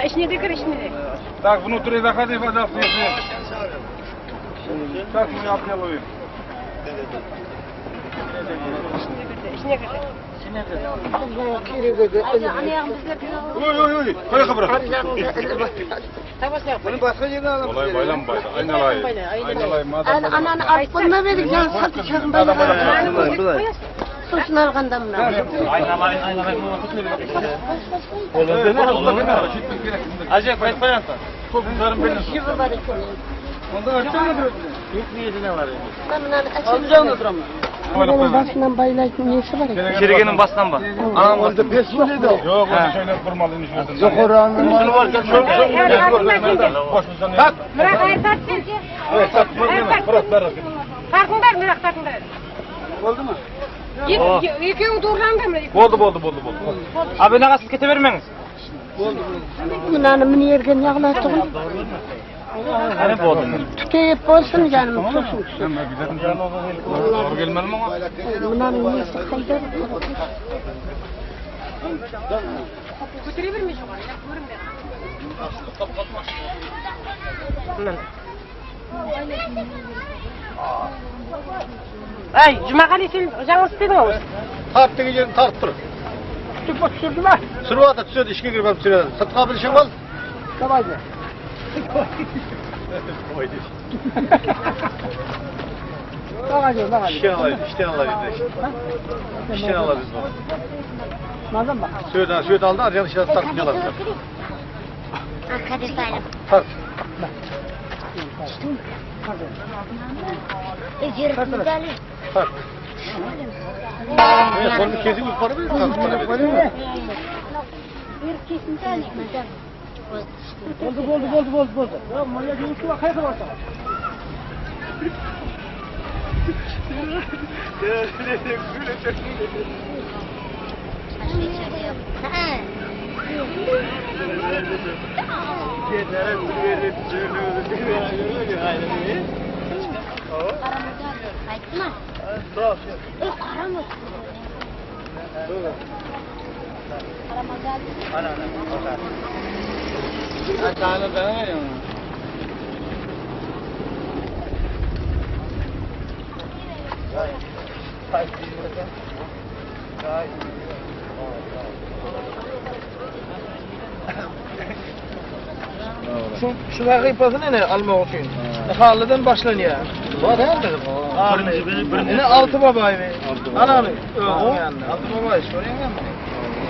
Içine de kir, içine de. Так, внутри заходи, пожалуйста, если... Сейчас мы обделаем. Içine kir. Ой, ой, ой, қаяққа барасың? Табасына Bunu başka yerine alalım. Olay baylanmaydı. Aynalay. Aynalay madem. Ananı alıp koyma verdik can satı çakın baylanmadı. Sosun alganda mına. Bunun başından baylaytın nesi var? Şerigenin basından bak. Anam Onda pes Yok, o şöyle kurmalı inişiyorsun. Yok Bak. Mırak ayır tart sen. Tartınlar, mırak tartınlar. Oldu mu? Екеуің doğrulandı mı? Boldu boldu boldu boldu. Abi ne siz kete vermeniz. Mınanı mını yergen yağlatığın. Hani boldu. Tüteyip bolsun canım sosun. Doğru gelmeli mi ama? Mınanın nesi kayda? Көтере берме жоғары, я көрінбей. Ай, Жұмағали сен жаңылыс істедің ғой. Tart деген жерін тартып тұр. Түп түсірді ме? Түсіріп жатыр, түседі, ішке кіріп алып түсіреді. Сыртқа бір шығып ал. Давай. Давай, давай. İşten alayım, işten alayım. İşten alayım biz bunu. Nazan bak. Söğüt, söğüt aldı, arkadan işten tartıp yalan. Tart. Tart. Evet, kolunu kesin yukarı bir tart. Oldu boldu boldu boldu boldu. Ya manyak yumuşu bak kayıp varsa. Şu şu vagypasyny ne almak üçin. Halydan başlanýar. Birinji altı babaý. Anany. Altı babaý şoňa mı?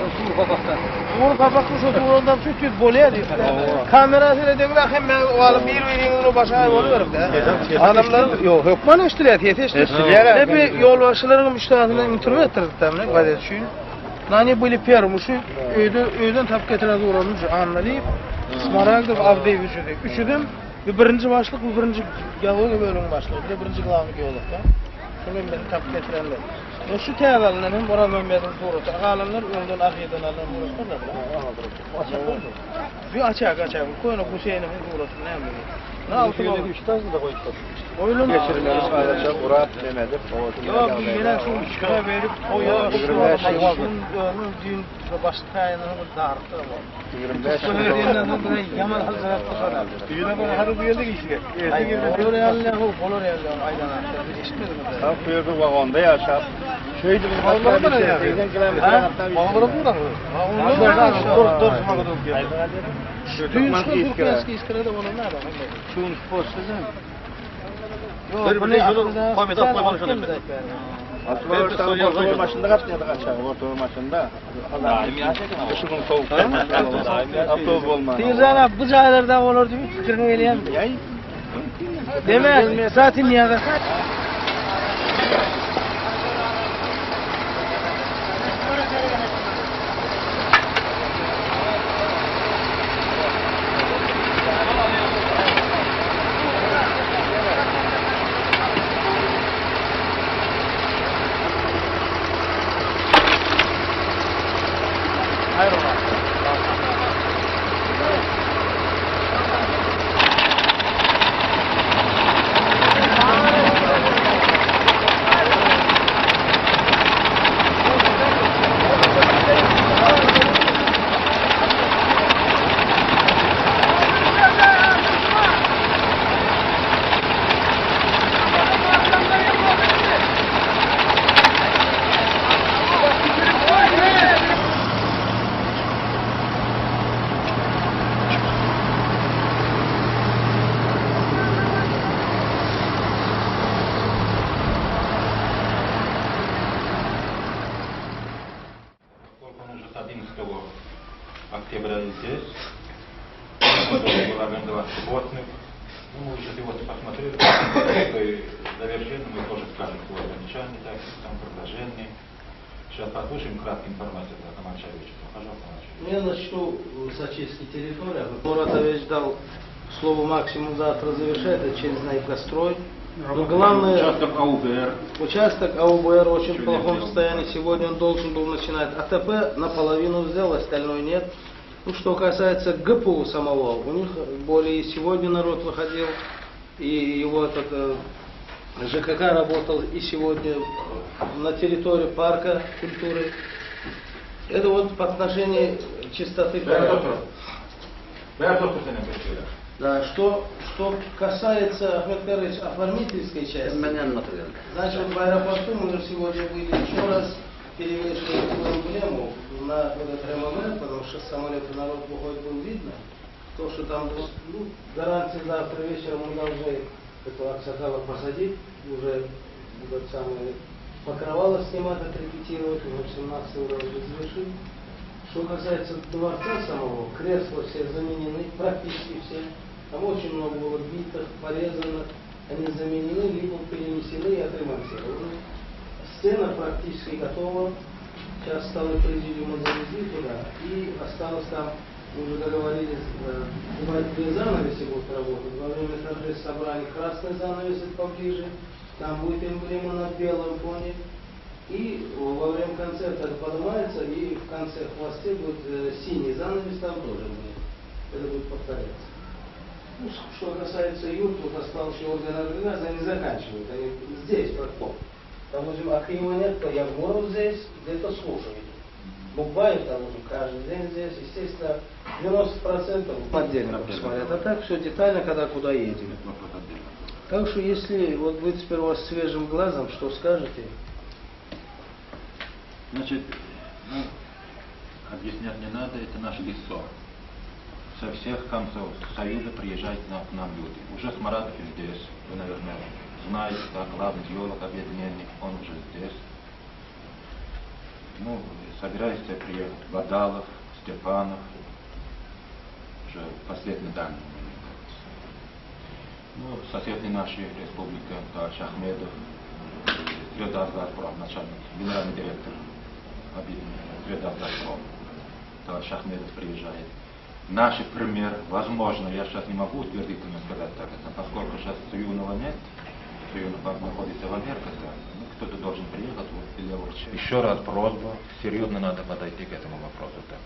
Uğur papakdan. Uğur papakdan şu uğurdan süt bolýar diýip. Kamera seredegler hem men o alyp bir biriniň başa bolup da. Adamlar ýok, hökman eşdiler, ýetişdirýär. Hep ýolbaşçylaryň müştahasyna internet etdirdik tamam, gazet üçin. Nani были первым, şu öýden öýden tapıp getiren uğramyş anladyp. Smaragdov Avdeyev üçüdü. Üçüdüm bir birinci başlyk, bu birinci geologiýa bölümü başlygy, bir de birinci glawny geolog da. Şunu ben tapıp getirenler. E şu täzelenlen hem Oral Mämmedowyň suraty. Galanlar öňden arhiwden alan suratlar da. Bir açak açak. Köne Hüseýiniň suraty näme? Ne altı baba? Üç tane de koyduk. Oýlan Geçirmeli sadece Murat Mehmet'im. Ýok, menen şu üçe berip toýa 25 yıl. Düýn başky taýynyny bir darykdy. 25 Yaman hazırat bu Düğüne bana harı bu geldik işe. Bolar ýaly, bolar ýaly aýdan bir eşitmedim. Tam kuyurdu vagonda yaşap. Şöyle bir Vagonda mı ya? 80 kilometre Ha? hatta bir- Vagonda mı da? Dur, dur, Düğün şu Türkmenski iskelede onun nerede? Şunun postası. Yok, Bir bunu bir şunu aklına- koyma, sen koyma, şunu. aklına Aslında orta maçında kaç ya da kaç orta maçında. Şunun soğuk. Avtobus olma. Tirjan abi bu jaýlardan bolar diýip pikirini gelýän. Deme, zaten niýe октября здесь. Он должен был организовать субботник. Ну, мы уже сегодня посмотрели, завершение, мы тоже скажем свое замечание, так, там предложение. Сейчас послушаем краткую информацию от Аман Шаевича. Пожалуйста, Аман Я начну с очистки территории. Муратович дал слово максимум завтра завершать, это через Найкострой. Но главное... Участок АУБР. Участок АУБР очень в плохом состоянии. Сегодня он должен был начинать. АТП наполовину сделал, остальное нет. Ну, что касается ГПУ самого, у них более и сегодня народ выходил, и его этот ЖКХ работал и сегодня на территории парка культуры. Это вот по отношению чистоты порядка. Да, что, что касается, Ахмед Карыч, оформительской части, значит, вот в аэропорту мы уже сегодня были еще раз перевешивали эту эмблему на вот этот РММ, потому что с самолета народ выходит, было видно. То, что там, ну, гарантия завтра вечером мы должны этого Аксакала посадить, уже этот самый покрывало снимать, отрепетировать, уже в 17 должны завершить. Что касается дворца самого, кресла все заменены, практически все. Там очень много было битых, порезанных. Они заменены, либо перенесены и отремонтированы. Сцена практически готова. Сейчас столы президиума завезли туда. И осталось там, мы уже договорились, две занавеси будут работать. Во время торжеств собрали красный занавес поближе. Там будет эмблема на белом фоне. И во время концерта это поднимается, и в конце хвосте будет синий занавес, там тоже будет. Это будет повторяться. Ну, что касается юрт, вот осталось еще орган организации, они заканчивают, они здесь, прокоп. Допустим, Акима нет, то Ягмуров здесь, где-то слушает. Букбаев, допустим, каждый день здесь, естественно, 90% отдельно посмотрят. А так все детально, когда куда едем. Так что если вот вы теперь у вас свежим глазом, что скажете? Значит, ну, объяснять не надо, это наше лицо. Со всех концов Союза приезжают к нам люди. Уже Смарадов здесь, вы, наверное, знаете, да, главный геолог объединения, он уже здесь. Ну, собирается приехать Бадалов, Степанов, уже последние данные у меня. Ну, соседние наши республика, товарищ Ахмедов, Средазгазпром, начальник, генеральный директор Средазгазпром, товарищ Ахмедов приезжает. Наш пример, возможно, я сейчас не могу утвердительно сказать так, это, поскольку сейчас Суюнова нет, Суюнов находится в Америке, да, ну, кто-то должен приехать, вот, или Еще раз просьба, серьезно надо подойти к этому вопросу, так,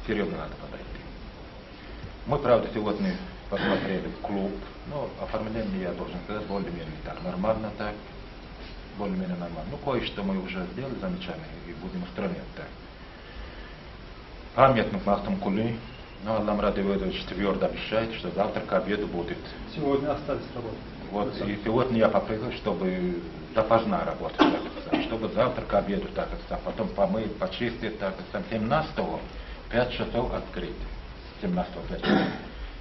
серьезно надо подойти. Мы, правда, сегодня посмотрели клуб, но оформление, я должен сказать, более-менее так, нормально так, более-менее нормально. Ну, кое-что мы уже сделали замечание и будем устранять так. Памятник Махтумкули, но Алламрад Давыдович твердо обещает, что завтра к обеду будет. Сегодня остались работать. Вот, и сегодня я попросил, чтобы допоздна работать, так, чтобы завтра к обеду, так, потом помыть, почистить, так, 17-го, 5 часов открыть. 17-го, 5 часов.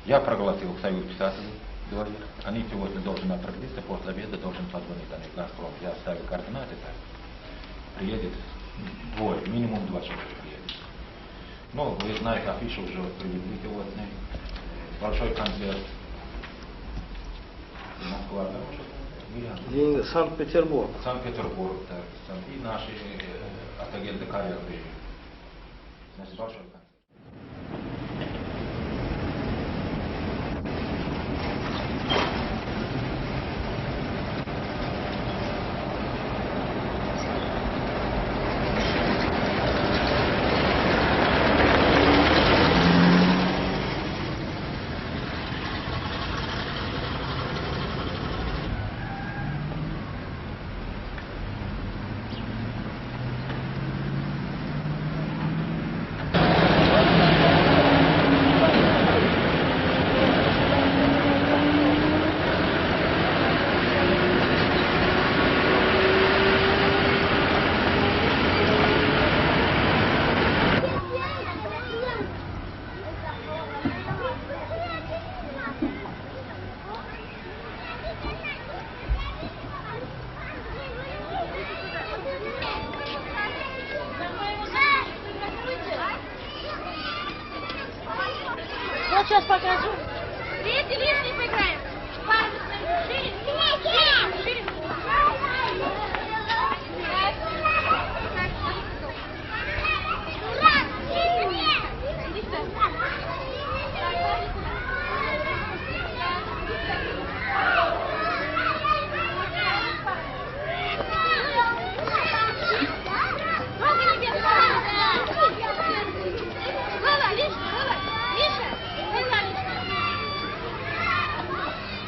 Я прогласил Союз писателей, двоих. Они сегодня должны определиться, после обеда должен позвонить они в Газпром. Я оставил координаты, так. Приедет двое, минимум 2 человека приедет. Ну, вы знаете, афишу уже привезли сегодня. Большой концерт. Москва, да, Санкт-Петербург. Санкт-Петербург, так. И наши Атагельды Карел приезжают. Значит, большой концерт. Вот сейчас покажу. Третий лишний поиграем. Парни, шире, шире, шире. Иди сюда. Лала, Миша, Лала, Миша, Лала, Миша.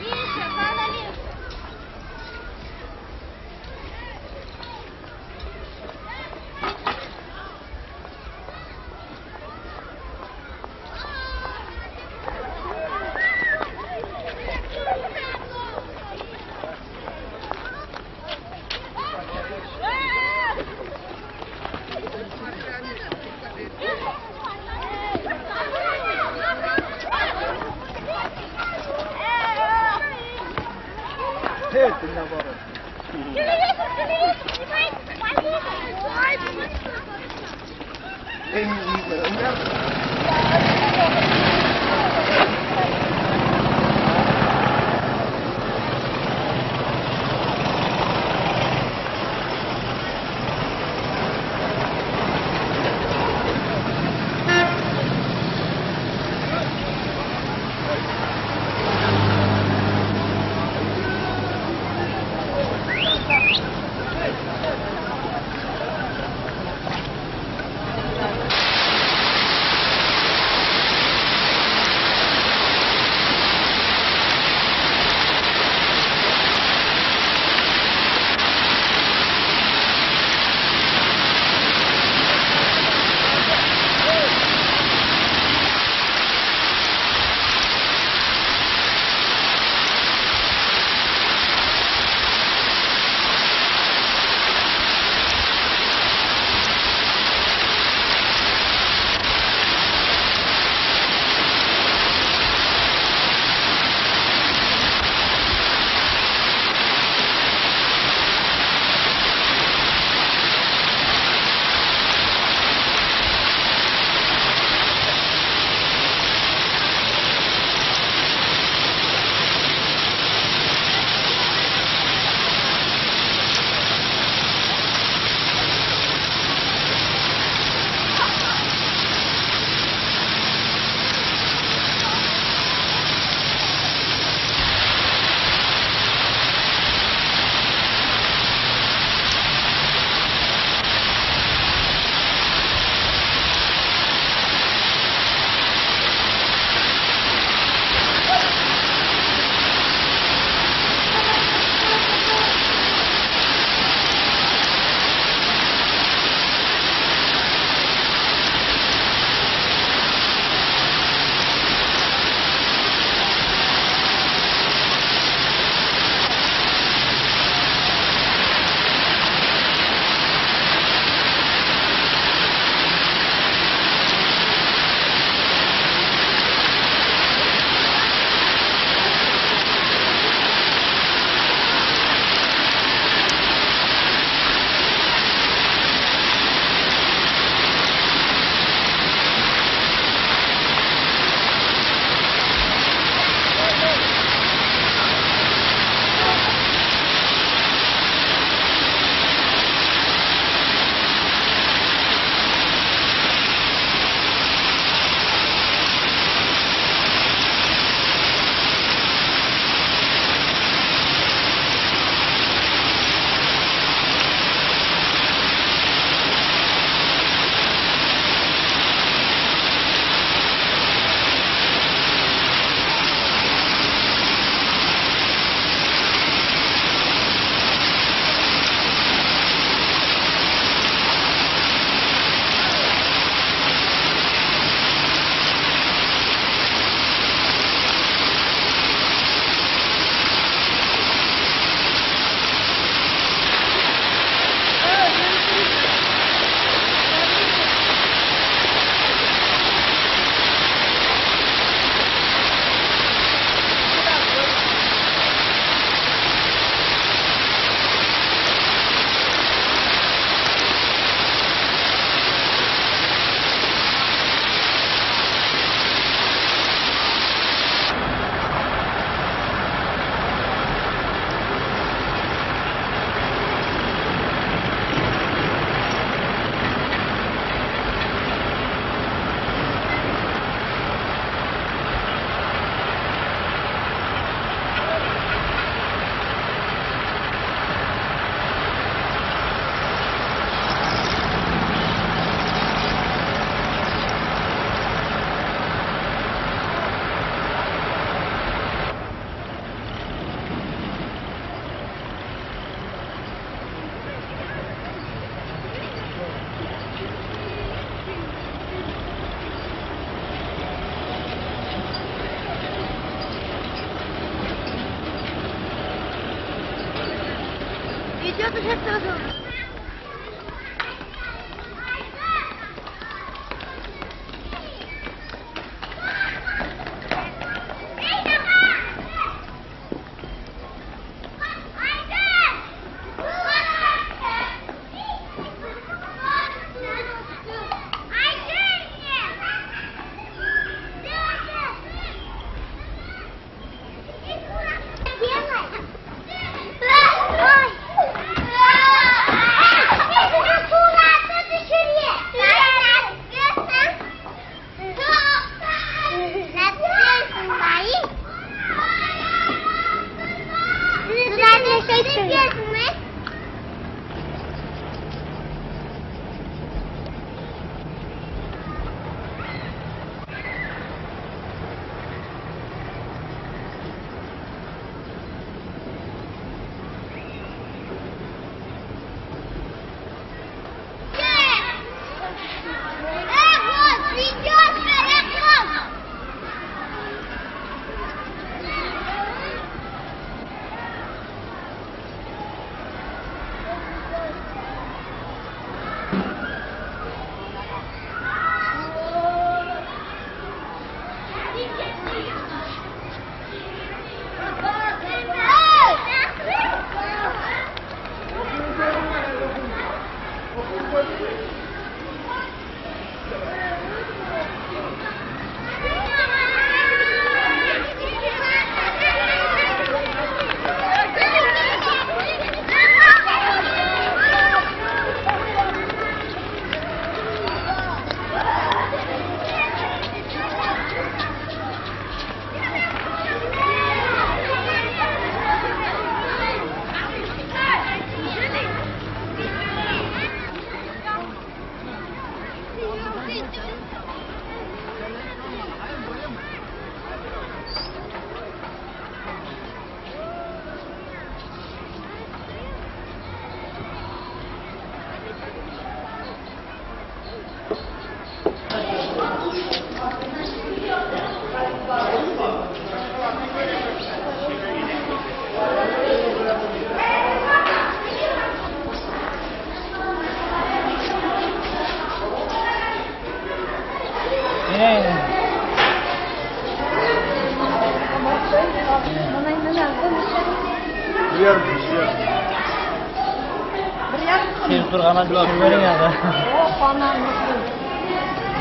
Миша, Лала, Миша. Телевизор, телевизор, снимай,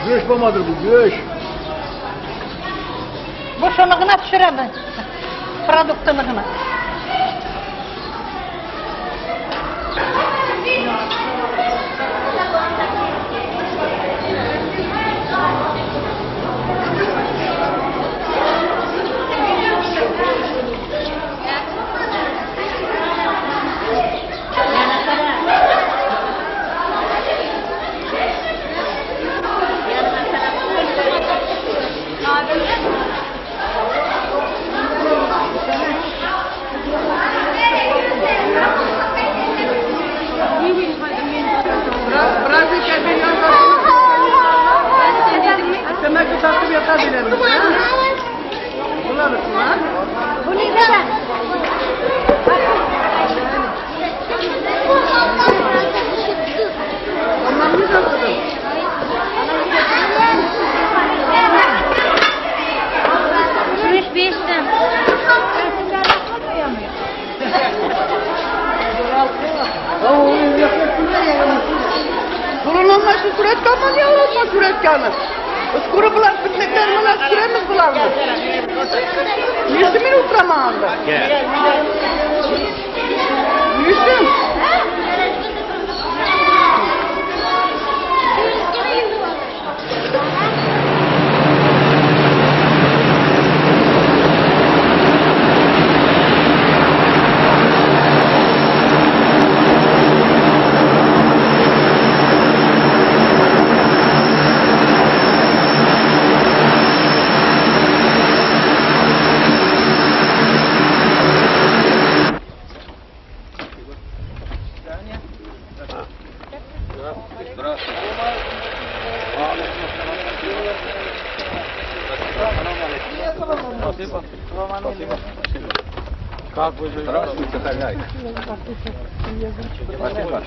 Güreş bolmadyr bu, güreş. Bu şonugyna düşüremi. Produktynygına. Здравствуйте, хозяйка. Спасибо.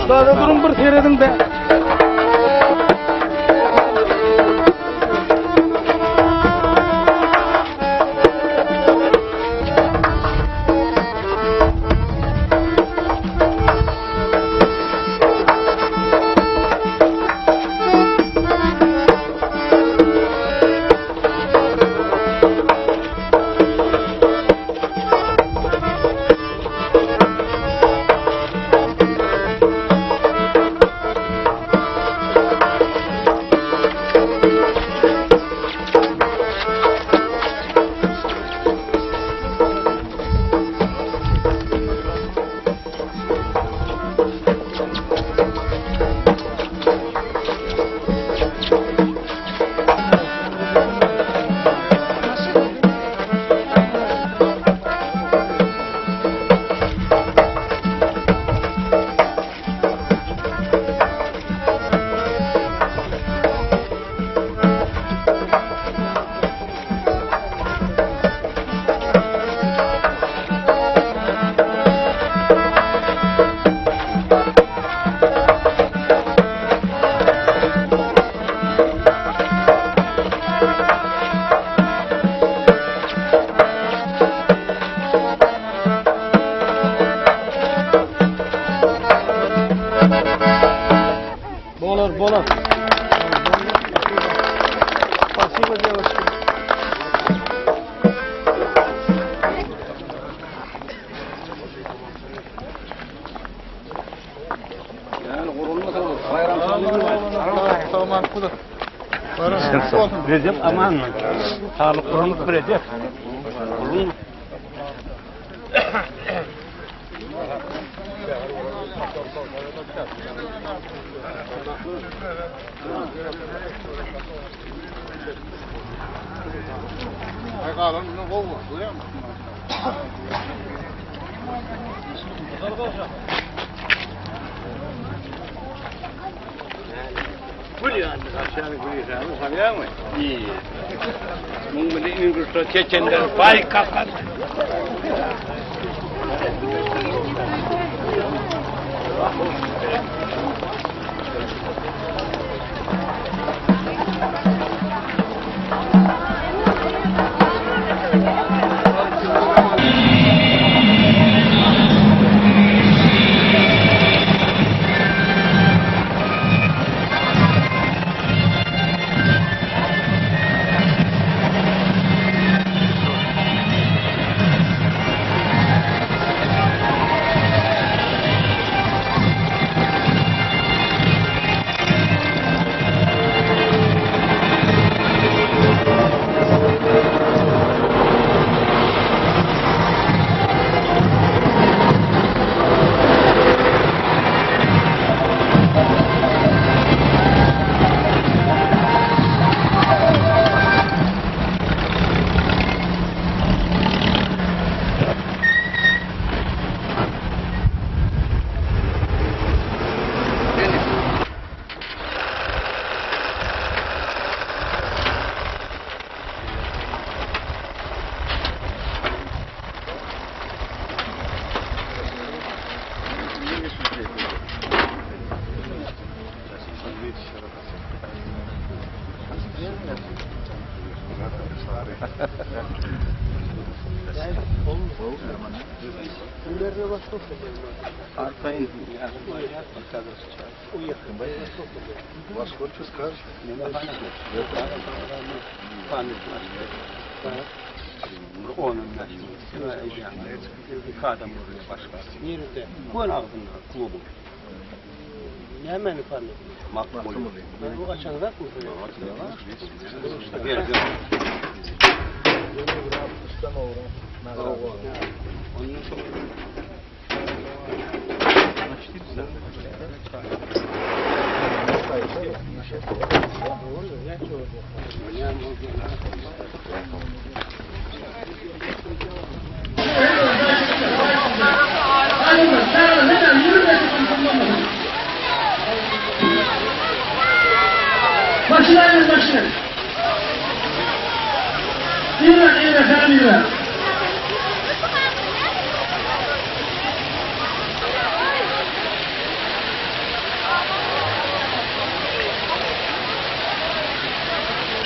Şurada durun bir seyredin be. Bolar, bolar. Спасибо, девушка. Recep aman mı? Sağlık kurumuz Recep. Olur mu?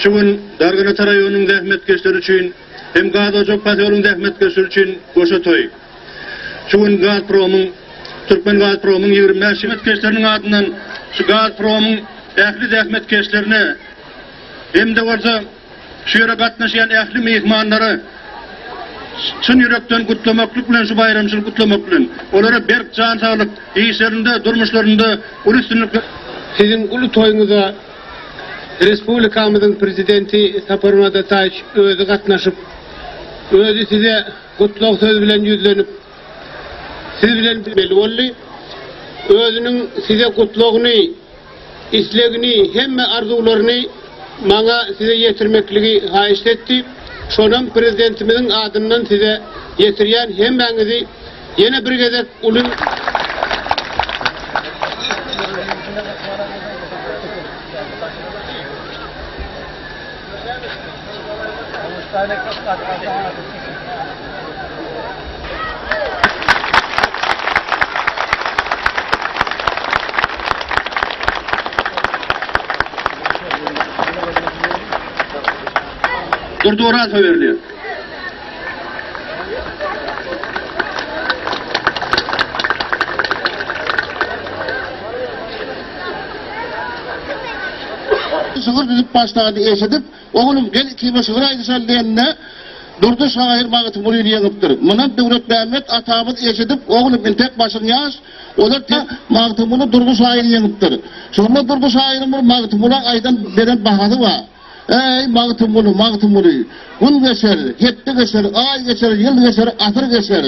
Şu gün Darganata raýonynyň zähmetkeşleri üçin hem Gazojak posýolyň zähmetkeşleri üçin goşa toý. Şu gün Gazpromyň Türkmengazpromyň 25 zähmetkeşleriniň adyndan şu Gazpromyň ähli zähmetkeşlerine hem-de bolsa şu ýere gatnaşýan ähli myhmanlara çyn ýürekden gutlamaklyk bilen şu baýramçylygy gutlamak bilen olara berk jan saglyk, işlerinde, durmuşlarynda uly üstünlikler Siziň uly toýuňyza Respublikamyzyň Prezidenti Saparmyrat Ataýewiç özi gatnaşyp, özi size gutlag söz bilen ýüzlenip, siz bilen belli boldy. Özüniň size gutlagyny, islegini, hemme arzuwlaryny maňa size ýetirmekligi haýyşt etdi. Şonam Prezidentimiziň adyndan size ýetirýän hemmäňizi ýene bir gezek uly. Durdy Orazowa berilýär. Şygyr düzüp başlanyny eşidip, Oglum, gel ikimiz şygyr aýdyşaly diýeninde, Durdy şahyr Magtymgulyny ýeňipdir. Munam Döwletmämmet atamyz eşidip, Oglum, intek başyň ýaş, olar te Magtymguly Durdy şahyry ýeňipdir. Şonda Durdy şahyryň bir Magtymgula aýdan beren bahasy bar. Eý, Magtymguly, Magtymguly! Gün geçer, hepde geçer, aý geçer, ýyl geçer, asyr geçer.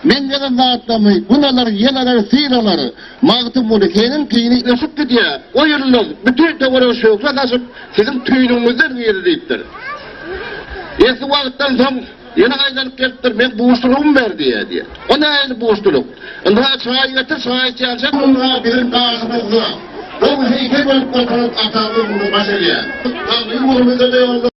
Meň ýazan zatlarymy Gün alar, ýel alar, sil alar. Magtymguly, seniň kini ösüp gidýär. O ýyldyz bütin töwerege şöhle saçyp, siziň tüýnügiňizden girdi diýipdir. Esli wagtdan soň ýene aýlanyp gelipdir, Meň buşlugymy ber diýýär diýýär. O nähili buşlulyk? Ynha, çaý getir, çaý içýänçäk ynha biziň gaşymyzda gowy heýkel bolup oturan atamyz muny baş edýär. Taňryň ugrunda-da ýolda.